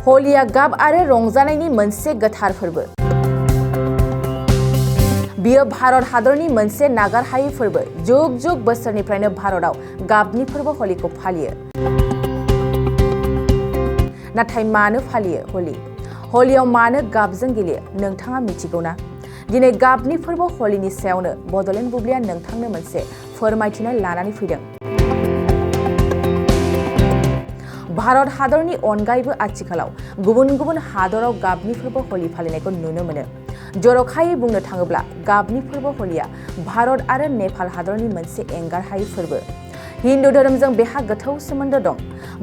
हलिया गाब आरो रंजानायनि मोनसे गोथार फोरबो। बियो भारत हादरनि मोनसे नागारहायै फोरबो। जुग जुग बोसोरनिफ्रायनो भारताव गाबनि फोरबो हलिखौ फालियो। नाथाय मानो फालियो हलि? हलियाव मानो गाबजों गेलेयो नोंथाङा मिथिगौना? दिनै गाबनि फोरबो हलिनि सायावनो बड'लेण्ड बुब्लिया नोंथांनो मोनसे फोरमायथिनाय लानानै फैदों। भारत हादरनि अनगायैबो आथिखालाव गुबुन गुबुन हादराव गाबनि फोरबो हलि फालिनायखौ नुनो मोनो। जर'खायै बुंनो थाङोब्ला गाबनि फोरबो हलिया भारत आरो नेपाल हादरनि मोनसे एंगारहायै फोरबो। हिन्दु धोरोमजों बेहा गोथौ सोमोन्दो दं।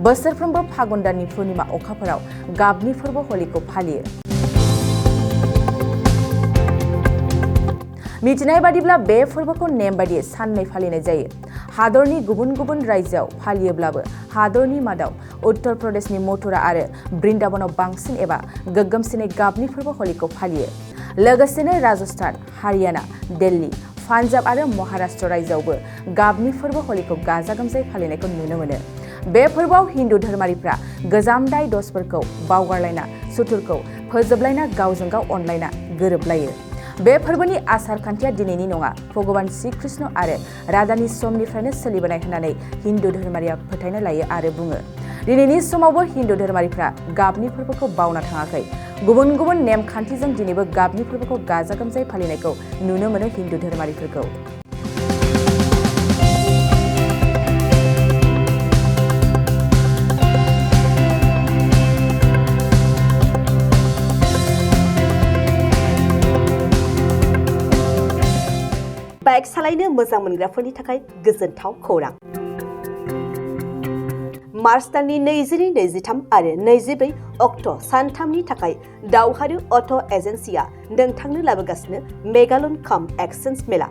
बोसोरफ्रोमबो फागुन दाननि पुर्णिमा अखाफोराव गाबनि फोरबो हलिखौ फालियो। मिथिनाय बादिब्ला बे फोरबोखौ नेम बादियै साननै फालिनाय जायो। हादरनि गुबुन गुबुन रायजोआव फालियोब्लाबो हादरनि मादाव उत्तर प्रदेशनि मथुरा आरो बृन्दाबनाव बांसिन एबा गोग्गोमसिनै गाबनि फोरबो हलिखौ फालियो। लोगोसेनो राजस्थान, हारियाना, दिल्ली, पान्जाब आरो महाराष्ट्र रायजोआवबो गाबनि फोरबो हलिखौ गाजा गोमजायै फालिनायखौ नुनो मोनो। बे फोरबोआव हिन्दु धोरोमारिफ्रा गोजाम दाय दसफोरखौ बावगारलायना सुथुरखौ फोजोबलायना गावजों गाव अनलायना गोरोबलायो। बे फोरबोनि आसार खान्थिया दिनैनि नङा, भगवान श्री कृष्ण आरो राधानि समनिफ्रायनो सोलिबोनाय होननानै हिन्दु धोरोमारिया फोथायना लायो आरो बुङो। दिनैनि समावबो हिन्दु धोरोमारिफ्रा गाबनि फोरबोखौ बावना थाङाखै। गुबुन गुबुन नेम खान्थिजों दिनैबो गाबनि फोरबोखौ गाजा गोमजायै फालिनायखौ नुनो मोनो हिन्दु धोरोमारिफोरखौ। बाइक सालायनो मोजां मोनग्राफोरनि थाखाय गोजोनथाव खौरां। मार्च दाननि 22, 23 आरो 24 अक्ट' सानथामनि थाखाय दावहारु अट' एजेन्सिया नोंथांनो लाबोगासिनो मेगालन काम एक्सचेन्ज मेला।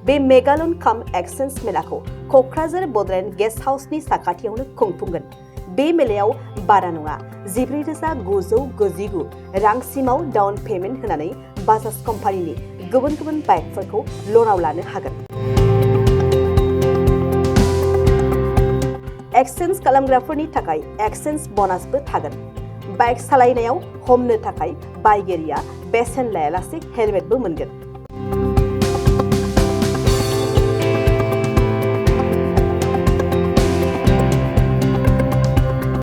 बे मेगालन काम एक्सचेन्ज मेलाखौ क'क्राझार बड'लेण्ड गेस्ट हाउसनि साखाथियावनो खुंफुंगोन। बे मेलायाव बारा नङा 14,999 रांसिमाव डाउन पेमेन्ट होनानै बाजाज कम्पानिनि गुबुन गुबुन बाइकफोरखौ ल'नाव लानो हागोन। एक्सचेन्ज खालामग्राफोरनि थाखाय एक्सचेन्ज ब'नासबो थागोन। बाइक सालायनायाव हमनो थाखाय बायगिरिया बेसेन लायालासे हेलमेटबो मोनगोन।